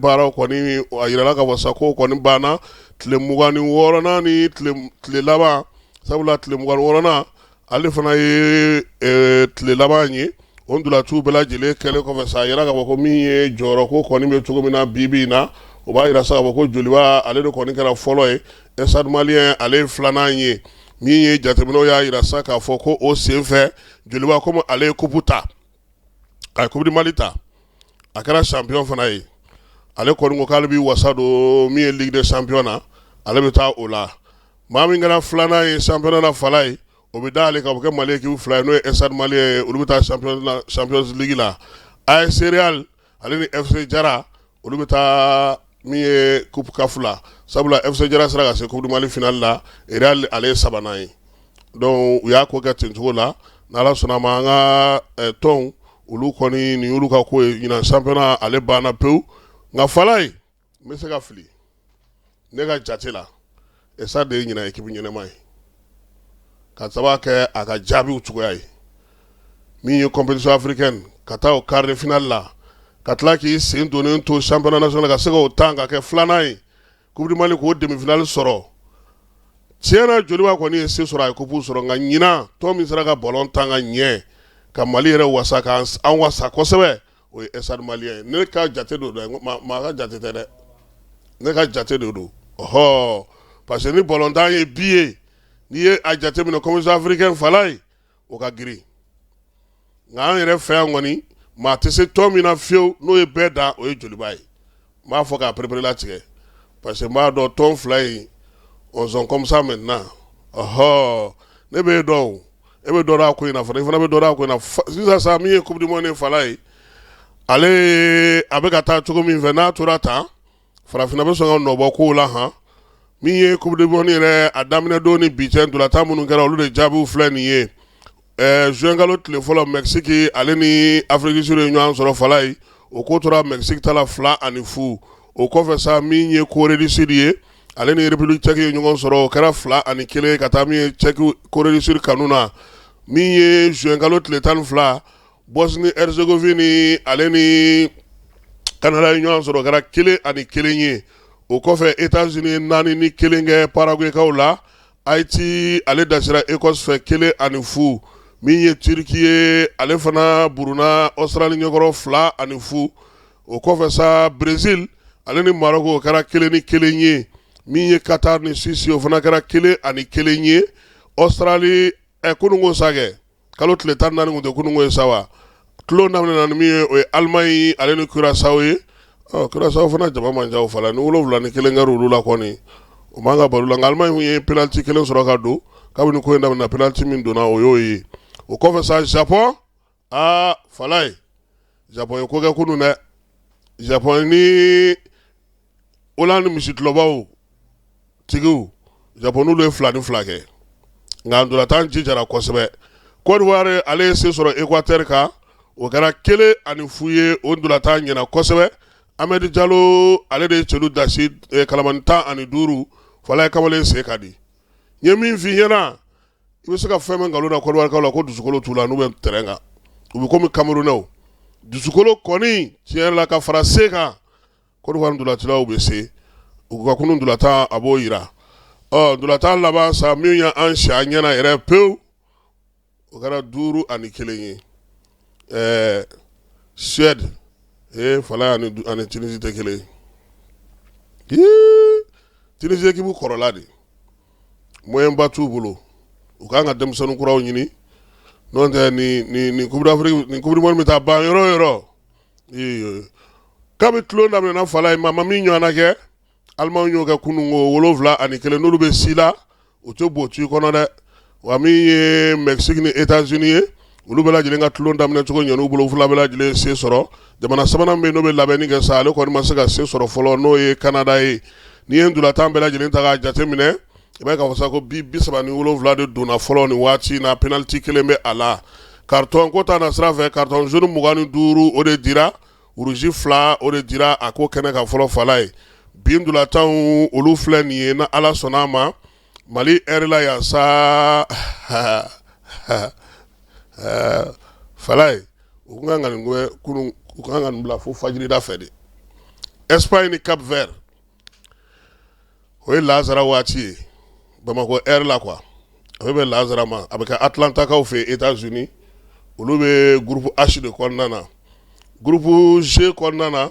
Baaraw kɔni a jirala k'a fɔ sa ko kɔni banna tile 26nan ni tile laban, sabula tile 26nan ale fana ye tile laban ye. O ntolaciw bɛɛ lajɛlen kɛlen kɔfɛ sa, a jira k'a fɔ ko min ye jɔyɔrɔ ko kɔni bɛ cogo min na bi bi in na, o b'a jira sa k'a fɔ ko Joliba ale de kɔni kɛra fɔlɔ ye, Stade Malien ale ye filanan ye. Min ye jateminɛw y'a jira sa k'a fɔ ko o senfɛ Joliba, komi ale ye coupe ta, a ye Coupe du Mali ta, a kɛra champion fana ye, ale kɔni ko k'ale b'i wasa don min ye Ligue des champions na, ale bɛ taa o la. Maa min kɛra filanan ye championnat na, Falaye, o bɛ da ale kan, o bɛ kɛ Mali équipe fila ye, n'o ye Stade Malien ye, olu bɛ taa Champions League la. AS Real ale ni FC Jara, olu bɛ taa min ye Coupe CAF la, sabula FC Jara sera ka se Coupe du Mali finale la, Real ale ye sabanan ye. Donc u y'a ko kɛ ten cogo la. N'Ala sɔnna ma, an ka tɔnw, olu kɔni nin y'olu ka ko ye. Ɲinan championnat ale banna pewu. Nka Falaye, n bɛ se ka fili, ne ka jate la, Stade de ye ɲinan équipe ɲɛnama ye, ka sababu kɛ a ka jaabiw cogoya ye. Min ye compétition africaine, ka taa o quart de finale la, ka tila k'i sen donnen to championnat national, ka se k'o tan ka kɛ filanan ye, Coupe du Mali k'o demi-finale sɔrɔ. Tiɲɛ na, Joliba kɔni ye se sɔrɔ, a ye coupe sɔrɔ. Nka ɲinan, tɔn min sera ka ballon tan ka ɲɛ ka Mali yɛrɛ wasa, ka an wasa kosɛbɛ, o ye Stade Malien ye. Ne ka jate don dɛ, maa ka jate tɛ dɛ, ne ka jate de don. Ɔhɔ, parce que ni ballon tan ye bi ye, n'i ye a jateminɛ compétition africaine, Falaye, o ka girin. Nka an yɛrɛ fɛ yan kɔni, maa tɛ se tɔn min na fiyewu n'o ye bɛɛ dan, o ye Joliba ye. N b'a fɔ k'a pereperelatigɛ, parce que n b'a dɔn tɔn fila in, on sont comme ça maintenant. Ɔhɔ, ne b'e dɔn, e bɛ dɔ dɔn a ko in na fana, i fana bɛ dɔ dɔn a ko in na sisan sa. Min ye Coupe du Monde Falaye, ale a bɛ ka taa cogo min fɛ, n'a tora tan, farafinna bɛ sɔn ka nɔbɔ kow la han. Min ye Coupe du Monde yɛrɛ a daminɛ don ni bi cɛ, ntolatan minnu kɛra, olu de jaabiw filɛ nin ye. Juin kalo tile fɔlɔ, Mexique ale ni Afrique du Sud ye ɲɔgɔn sɔrɔ, Falaye, o ko tora Mexique ta la 2-0. O kɔfɛ sa, min ye Corée du Sud ye, ale ni République tchèque ye ɲɔgɔn sɔrɔ, o kɛra 2-1 ka taa min ye Tchèque Corée du Sud kanu na. Min ye juin kalo tile 12, Bosnie Herzégovine ale ni Canada ye ɲɔgɔn sɔrɔ, o kɛra 1-1 ye. O kɔfɛ, États-Unis ye 4-1 kɛ Paraguaykaw la. Haïti ale dasira Écosse fɛ 1-0. Min ye Turquie ye, ale fana buruna Australie ɲɛkɔrɔ 2-0. O kɔfɛ sa, Brésil ale ni Maroc, o kɛra 1-1 ye. Min ye Qatar ni Suisse, o fana kɛra 1-1 ye. Australie kununko sa kɛ, kalo tile 14 tun tɛ kununko ye sa wa. Tulon daminɛna ni min ye, o ye Allemagne ale ni Curaçao ye. Ɔ, Curaçao fana jama man ca o fana, ni 7-1 kɛra olu la kɔni, o man ka balo la. Nka Allemagne ye penalty kelen sɔrɔ ka don kabini ko in daminɛna. Penalty min donna, o y'o ye. O kɔfɛ sa, Japon, aa Falaye, Japon ye ko kɛ kunun dɛ. Japon ni Hollande misitulɔbaw tigiw, Japon n'olu ye 2-2 kɛ. Nka ntolatan jijara kosɛbɛ. Côte d'Ivoire ale ye se sɔrɔ Équateur kan, o kɛra 1-0 ye. O ntolatan ɲɛna kosɛbɛ. Amadu Jalo ale de ye celu dasi kalamani 15. Falaye, kamalen sen ka di. N ye min f'i ɲɛna, i bɛ se ka fɛn min nkalon da Côte d'Ivoire la ko dusukolo t'u la, n'u bɛ terrain kan, u bɛ komi Camerounais. Dusukolo kɔni, tiɲɛ yɛrɛ la, ka fara se kan, Côte d'Ivoire ntolacilaw bɛ se u ka kunun ntolatan, a b'o yira. Ɔ, ntolatan laban sa, min ye an si an ɲɛna yɛrɛ pewu, o kɛra 5-1 ye. Suède ee Falaye, ani Tunisie tɛ kelen ye. Tunisie équipe kɔrɔla de, moyen ba t'u bolo, u kan ka denmisɛnnin kuraw ɲini. N'o tɛ, ni Coupe d'Afrique, ni Coupe du Monde bɛ taa ban yɔrɔ o yɔrɔ. Kabi tulon daminɛna, Falaye, maa ma min ɲɔgɔnna kɛ. Alimaw y'o kɛ kunun ko 7-1. N'olu bɛ si la, u tɛ bo tu kɔnɔ dɛ. Wa min ye Mexique ni États-Unis ye, olu bɛɛ lajɛlen ka tulon daminɛ cogo ɲɛn'u bolo, fila bɛɛ lajɛlen se sɔrɔ. Jamana sabanan bɛ yen, n'o bɛ labɛnni kɛ sa, ale kɔni ma se ka se sɔrɔ fɔlɔ, n'o ye Canada ye. N'i ye ntolatan bɛɛ lajɛlen ta k'a jateminɛ, i b'a ye k'a fɔ sa ko bi 37 de donna fɔlɔ nin waati in na. Penalty kelen bɛ a la. Carton ko ta na sira fɛ, carton jaune 25, o de dira. Rouge 2, o de dira a ko kɛnɛ kan fɔlɔ. Falaye, bi ntolatanw, olu filɛ nin ye. Ni Ala sɔnna a ma, Mali heure la yan sa, Falaye, u kan ka nin kunun, u kan ka nin bila fo fajirida fɛ de. Espagne ni Cap Vert, o ye lazara waati ye, Bamakɔ heure la quoi. A bɛ bɛn lazara ma, a bɛ kɛ Atlantakaw fɛ États-Unis. Olu bɛ groupe H de kɔnɔna na. Groupe G kɔnɔna na,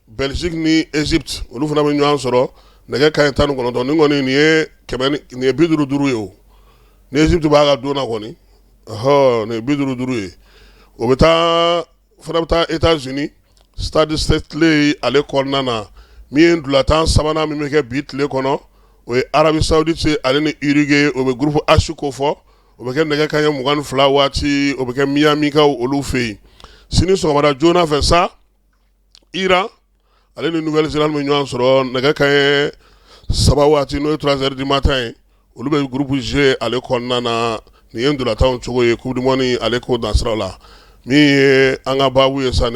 Belgique ni Égypte, olu fana bɛ ɲɔgɔn sɔrɔ nɛgɛ kanɲɛ 19. Nin kɔni, nin ye kɛmɛ, nin ye 55 ye. O ni Égypte b'a ka don na kɔni, ɔhɔ, nin ye 55 ye. O bɛ taa fana bɛ taa États-Unis, stade Stanley ale kɔnɔna na. Min ye ntolatan sabanan min bɛ kɛ bi tile kɔnɔ, o ye Arabie Saoudite ale ni Uruguay. O bɛ groupe H ko fɔ. O bɛ kɛ nɛgɛ kanɲɛ 22 waati, o bɛ kɛ Miamikaw olu fɛ yen. Sini sɔgɔmada joona fɛ sa, Iran ale ni Nouvelle-Zélande bɛ ɲɔgɔn sɔrɔ nɛgɛ kanɲɛ 3 waati, n'o ye 3 heures du matin ye. Olu bɛ groupe G ale kɔnɔna na. Nin ye ntolatanw cogo ye Coupe du monde ale ko nasiraw la. Min ye an ka baabu ye sa, nin